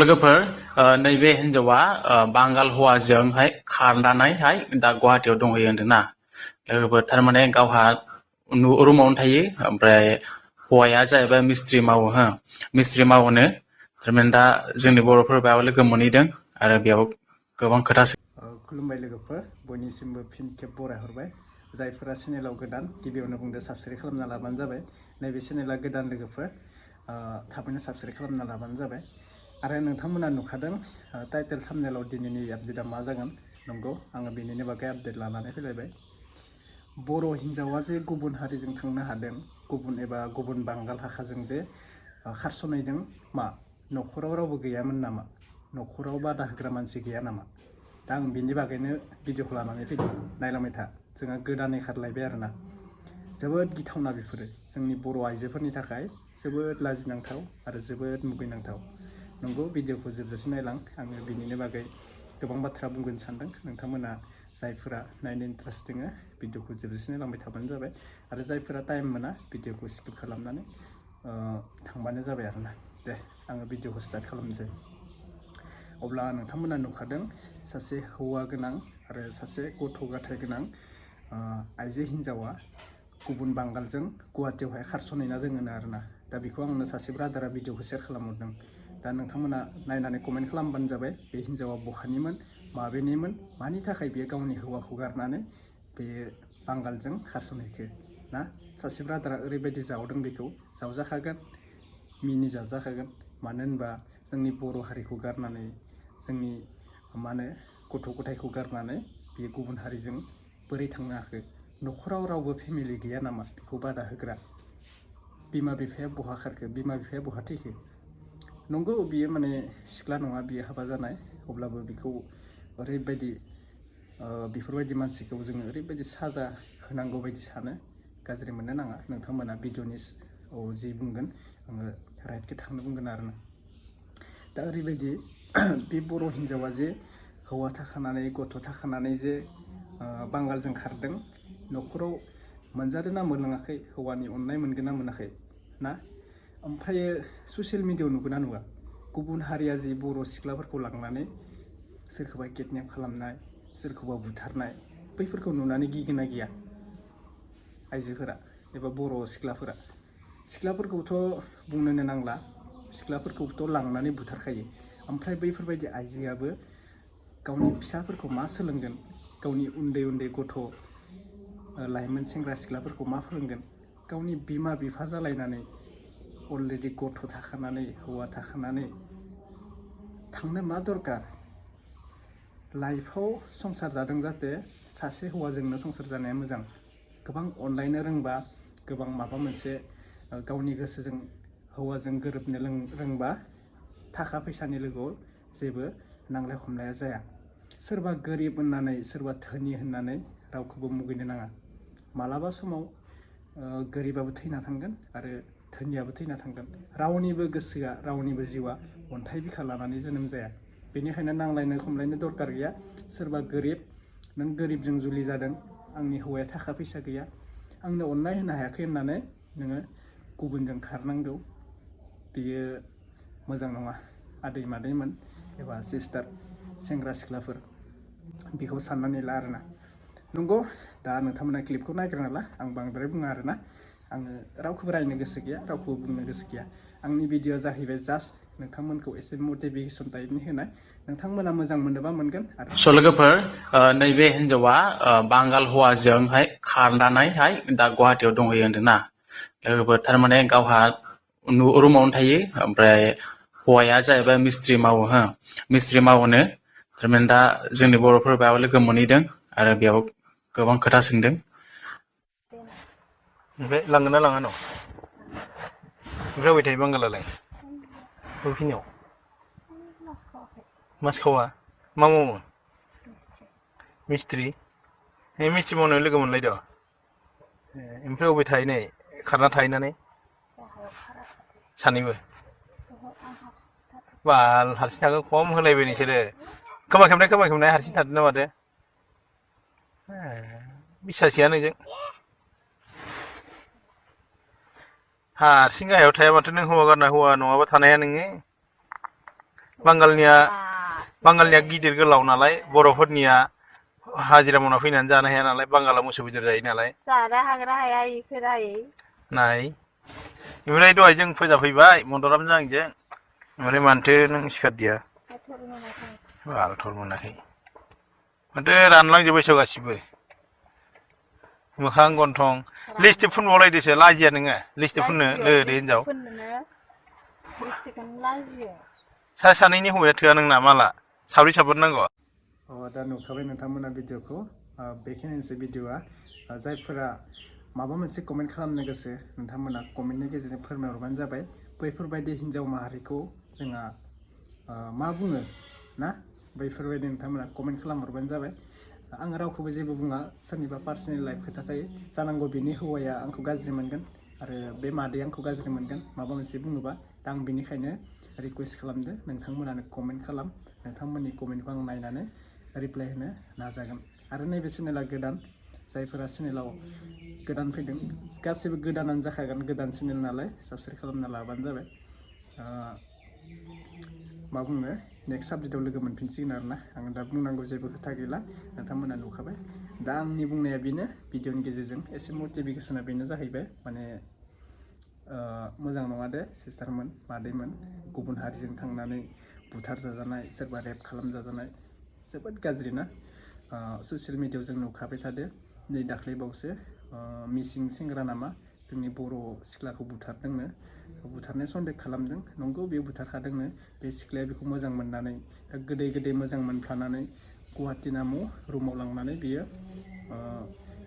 लोगोफोर नैबे हिन्जावा बांगाल हौवाजोंहाय खारनानैहाय दा गुवाहाटियाव दंहैयो होनदोंना लोगोफोर थारमाने गावहा रुमावनो थायो ओमफ्राय हौवाया जाहैबाय मिस्ट्रि मावो हो मिस्ट्रि मावोनो थारमाने दा जोंनि बर'फोर बेयाव लोगो मोनहैदों आरो बेयाव गोबां खोथा खुलुमबाय लोगोफोर बयनिसिमबो फिन खेब बरायहरबाय जायफोरा चेनेलाव गोदान गिबियावनो बुंदो साबस्क्राइब खालामना लाबानो जाबाय नैबे चेनेला गोदान लोगोफोर थाबैनो साबस्क्राइब खालामना लाबानो जाबाय आरो नोंथांमोना नुखादों टाइटेल थाम्बनेलाव दिनैनि आपडेटआ मा जागोन नंगौ आङो बेनिनो बागै आपडेट लानानै फैलायबाय बर' हिन्जावा जे गुबुन हारिजों थांनो हादों गुबुन एबा गुबुन बांगाल भाषाजों जे खारस'नायदों मा न'खराव रावबो गैयामोन नामा न'खराव बादा होग्रा मानसि गैया नामा दा आं बिनि बागैनो भिडिअखौ लानानै फैदों नायलांबाय था जोंहा गोदानै खारलायबाय आरोना जोबोद गिथावना बेफोरो जोंनि बर' आइजोफोरनि थाखाय जोबोद लाजिनांथाव आरो जोबोद मुगैनांथाव नंगौ भिडिअखौ जोबजासिम नायलां आङो बिनिनो बागै गोबां बाथ्रा बुंगोन सानदों नोंथांमोना जायफोरा नायनो इन्ट्रेस्ट दङ भिडिअखौ जोबजासिम नायलांबाय थाबानो जाबाय आरो जायफोरा टाइम मोना भिडिअखौ स्किप खालामनानै थांबानो जाबाय आरोना दे आङो भिडिअखौ स्टार्ट खालामनोसै अब्ला नोंथांमोना नुखादों सासे हौवा गोनां आरो सासे गथ' गथाय गोनां आइजो हिन्जावा गुबुन बांगालजों गुवाहाटियावहाय खारस'नहैना दोङोनो आरोना दा बेखौ आंनो सासे ब्रादारा भिडिअखौ शेयार खालामहरदों दा नोंथांमोना नायनानै कमेन्ट खालामबानो जाबाय बे हिन्जावा बहानिमोन माबेनिमोन मानि थाखाय बेयो गावनि हौवाखौ गारनानै बे बांगालजों खारस'नहैखो ना सासे ब्रादारा ओरैबायदि जावदों बेखौ जावजाखागोन मिनि जाजाखागोन मानो होनबा जोंनि बर' हारिखौ गारनानै जोंनि मा होनो गथ' गथायखौ गारनानै बेयो गुबुन हारिजों बोरै थांनो हाखो न'खराव रावबो फेमिलि गैया नामा बेखौ बादा होग्रा बिमा बिफाया बहा खारखो बिमा बिफाया बहा थैखो नंगौ बियो माने सिख्ला नङा बियो हाबा जानाय अब्लाबो बेखौ ओरैबायदि बेफोरबायदि मानसिखौ जोङो ओरैबायदि साजा होनांगौ बायदि सानो गाज्रि मोननो नाङा नोंथांमोना भिडिअनि जि बुंगोन आङो राइट खोथाखौनो बुंगोन आरोना दा ओरैबायदि बे बर' हिन्जावा जे हौवा थाखानानै गथ' थाखानानै जे बांगालजों खारदों न'खराव मोनजादों ना मोनलोङाखै हौवानि अननाय मोनगोन ना मोनाखै ना ओमफ्राय ससियेल मिडियायाव नुगोन ना नुवा गुबुन हारिया जि बर' सिख्लाफोरखौ लांनानै सोरखौबा किडनेप खालामनाय सोरखौबा बुथारनाय बैफोरखौ नुनानै गिगोन ना गिया आइजोफोरा एबा बर' सिख्लाफोरखौथ' बुंनोनो नांला सिख्लाफोरखौथ' लांनानै बुथारखायो ओमफ्राय बैफोरबायदि आइजोआबो गावनि फिसाफोरखौ मा सोलोंगोन गावनि उन्दै उन्दै गथ' लाइमोन सेंग्रा सिख्लाफोरखौ मा फोरोंगोन गावनि बिमा बिफा जालायनानै अलरेडि गथ' थाखानानै हौवा थाखानानै थांनो मा दरकार लाइफआव संसार जादों जाहाथे सासे हौवाजोंनो संसार जानाया मोजां गोबां अनलायनो रोंबा गोबां माबा मोनसे गावनि गोसोजों हौवाजों गोरोबनो रोंबा थाखा फैसानि लोगोआव जेबो नांलाय खमलाया जाया सोरबा गोरिब होननानै सोरबा धोनि होननानै रावखौबो मुगैनो नाङा मालाबा समाव गोरिबाबो थैना थांगोन आरो धोनियाबो थैना थांगोन रावनिबो गोसोआ रावनिबो जिउआ अन्थाइ बिखा लानानै जोनोम जाया बेनिखायनो नांलायनो खमलायनो दरकार गैया सोरबा गोरिब नों गोरिबजों जुलि जादों आंनि हौवाया थाखा फैसा गैया आंनो अननाय होनो हायाखै होननानै नोङो गुबुनजों खारनांगौ बियो मोजां नङा आदै मादैमोन एबा सिस्टार सेंग्रा सिख्लाफोर बेखौ साननानै ला आरोना नंगौ दा नोंथांमोना क्लिपखौ नायग्रोना ला आं बांद्राय बुङा आरोना आङो रावखौबो रायनो गोसो गैया रावखौबो बुंनो गोसो गैया आंनि भिडिअआ जाहैबाय जास्ट नोंथांमोनखौ एसे मटिभेसन टाइपनि होनाय नोंथांमोना मोजां मोनोबा मोनगोन आरो स' लोगोफोर नैबे हिन्जावा बांगाल हौवाजोंहाय खारनानैहाय दा गुवाहाटियाव दंहैयो होनदोंना लोगोफोर थारमाने गावहा रुमावनो थायो ओमफ्राय हौवाया जाहैबाय मिस्ट्रि मावो हो मिस्ट्रि मावोनो थारमाने दा जोंनि बर'फोर बेयाव लोगो मोनहैदों आरो बेयाव गोबां खोथा सोंदों ओमफ्राय लांगोन ना लाङा न' ओमफ्राय अबाय थायो बांगालालाय बबेखिनियाव मास खावा मा मावो मिस्ट्रि मिस्ट्रि मावनायाव लोगो मोनलायदो ओमफ्राय अबाय थायो नै खारना थाहैनानै सानैबो बाल हारसिं थागोन खम होलायबाय नोंसोरो खोमा खेबनाय हारसिं थादों ना माथो बिसास गैया नोंजों हारसिं गाहायाव थाया माथो नों हौवा गारना हौवा नङाबा थानो हाया नोङो बांगालनिया गिदिर गोलाव नालाय बर'फोरनिया हाजिरा मावना फैनानै जानो हाया नालाय बांगाला मोसौ बेदर जायो नालाय जानो हाग्रा हाया इखो रायै नाय ओमफ्राय दहाय जों फोजाफैबाय मदरामजों आंजों ओमफ्राय मानोथो नों सिखारदिया बालथर मोनाखै माथो रानलांजोब्बायसो गासिबो मोखां गन्थं लिपस्टिक फुनबावलायदोसो लाजिया नोङो लिपस्टिक फुननो लोदो हिनजाव सानैनि हौवाया थोआ नोंना माला साब्रै साबा नांगौ दा नुखाबाय नोंथांमोना भिडिअखौ बेखिनिसै भिडिअआ जायफोरा माबा मोनसे कमेन्ट खालामनो गोसो नोंथांमोना कमेन्टनि गेजेरजों फोरमायहरबानो जाबाय बैफोरबायदि हिन्जाव माहारिखौ जोंहा मा बुङो ना बैफोरबायदि नोंथांमोना कमेन्ट खालामहरबानो जाबाय आं रावखौबो जेबो बुङा सोरनिबा पार्सनेल लाइफ खोथा थायो जानांगौ बिनि हौवाया आंखौ गाज्रि मोनगोन आरो बे मादैया आंखौ गाज्रि मोनगोन माबा मोनसे बुङोबा दा आं बेनिखायनो रिकुवेस्ट खालामदो नोंथांमोनानो कमेन्ट खालाम नोंथांमोननि कमेन्टखौ आं नायनानै रिप्लाय होनो नाजागोन आरो नैबे चेनेला गोदान जायफोरा चेनेलाव गोदान फैदों गासैबो गोदानानो जाखागोन गोदान चेनेल नालाय साबस्क्राइब खालामना लाबानो जाबाय मा बुङो नेक्स्ट आपडेटआव लोगो मोनफिनसिगोन आरोना आं दा बुंनांगौ जेबो खोथा गैला नोंथांमोना नुखाबाय दा आंनि बुंनाया बेनो भिडिअनि गेजेरजों एसे मटिभेसना बेनो जाहैबाय माने मोजां नङा दे सिस्टारमोन मादैमोन गुबुन हारिजों थांनानै बुथार जाजानाय सोरबा रेप खालामजाजानाय जोबोद गाज्रि ना ससियेल मिडियायाव जों नुखाबाय थादो नै दाख्लैबावसो मिसिं सेंग्रा नामा जोंनि बर' सिख्लाखौ बुथारदोंनो बुथारनाय सन्देह खालामदों नंगौ बे बुथारखादोंनो बे सिख्लाया बेखौ मोजां मोननानै दा गोदै गोदै मोजां मोनफ्लानानै गुवाहाटि नामाव रुमाव लांनानै बियो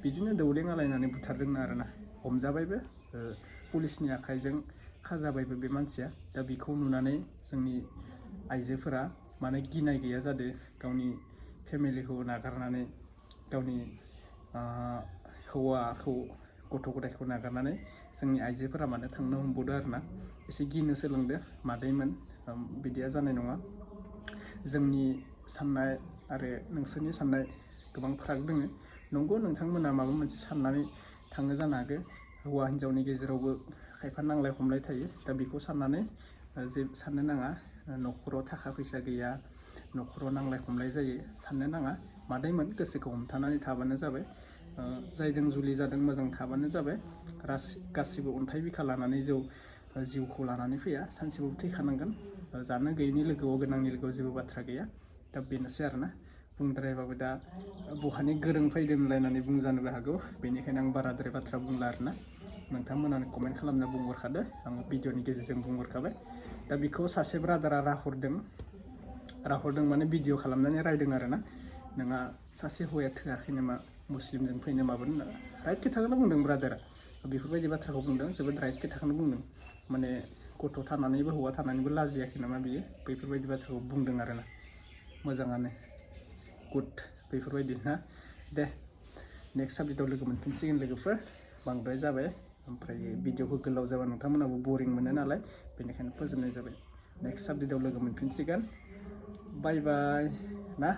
बिदिनो दौलें आलायनानै बुथारदोंनो आरोना हमजाबायबो पुलिसनि आखाइजों खाजाबायबो बे मानसिया दा बेखौ नुनानै जोंनि आइजोफोरा माने गिनाय गैया जादो गावनि फेमिलिखौ नागारनानै गावनि हौवाखौ गथ' गथायखौ नागारनानै जोंनि आइजोफोरा मानो थांनो हमबावदो आरोना एसे गिनो सोलोंदो मादैमोन बिदिया जानाय नङा जोंनि साननाय आरो नोंसोरनि साननाय गोबां फाराग दङ नंगौ नोंथांमोना माबा मोनसे साननानै थाङो जानो हागौ हौवा हिन्जावनि गेजेरावबो खायफा नांलाय खमलाय थायो दा बेखौ साननानै जे साननो नाङा न'खराव थाखा फैसा गैया न'खराव नांलाय खमलाय जायो साननो नाङा मादैमोन गोसोखौ हमथानानै थाबानो जाबाय जायजों जुलि जादों मोजां थाबानो जाबाय गासिबो अन्थाइ बिखा लानानै जिउखौ लानानै फैया सानसेबाबो थैखानांगोन जानो गैयिनि लोगोआव गोनांनि लोगोआव जेबो बाथ्रा गैया दा बेनोसै आरोना बुंद्रायबाबो दा बहानि गोरों फैदों होनलायनानै बुंजानोबो हागौ बेनिखायनो आं बाराद्राय बाथ्रा बुंला आरोना नोंथांमोनानो कमेन्ट खालामना बुंहरखादो आं भिडिअनि गेजेरजों बुंहरखाबाय दा बेखौ सासे ब्रादारा राहरदों माने भिडिअ खालामनानै रायदों आरोना नोंहा सासे हौवाया थोआखै नामा मुस्लिमजों फैनो माबानो राइट खोथाखौनो बुंदों ब्रादारा बेफोरबायदि बाथ्राखौ बुंदों जोबोद राइट खोथाखौनो बुंदों माने गथ' थानानैबो हौवा थानानैबो लाजियाखै नामा बियो बेफोरबायदि बाथ्राखौ बुंदों आरोना मोजाङानो गुड बेफोरबायदि ना दे नेक्स्ट आपडेटआव लोगो मोनफिनसिगोन लोगोफोर बांद्राय जाबाय ओमफ्राय भिडिअखौ गोलाव जाबा नोंथांमोनाबो बरिं मोनो नालाय बेनिखायनो फोजोबनाय जाबाय नेक्स्ट आपडेटआव लोगो मोनफिनसिगोन बाय बाय ना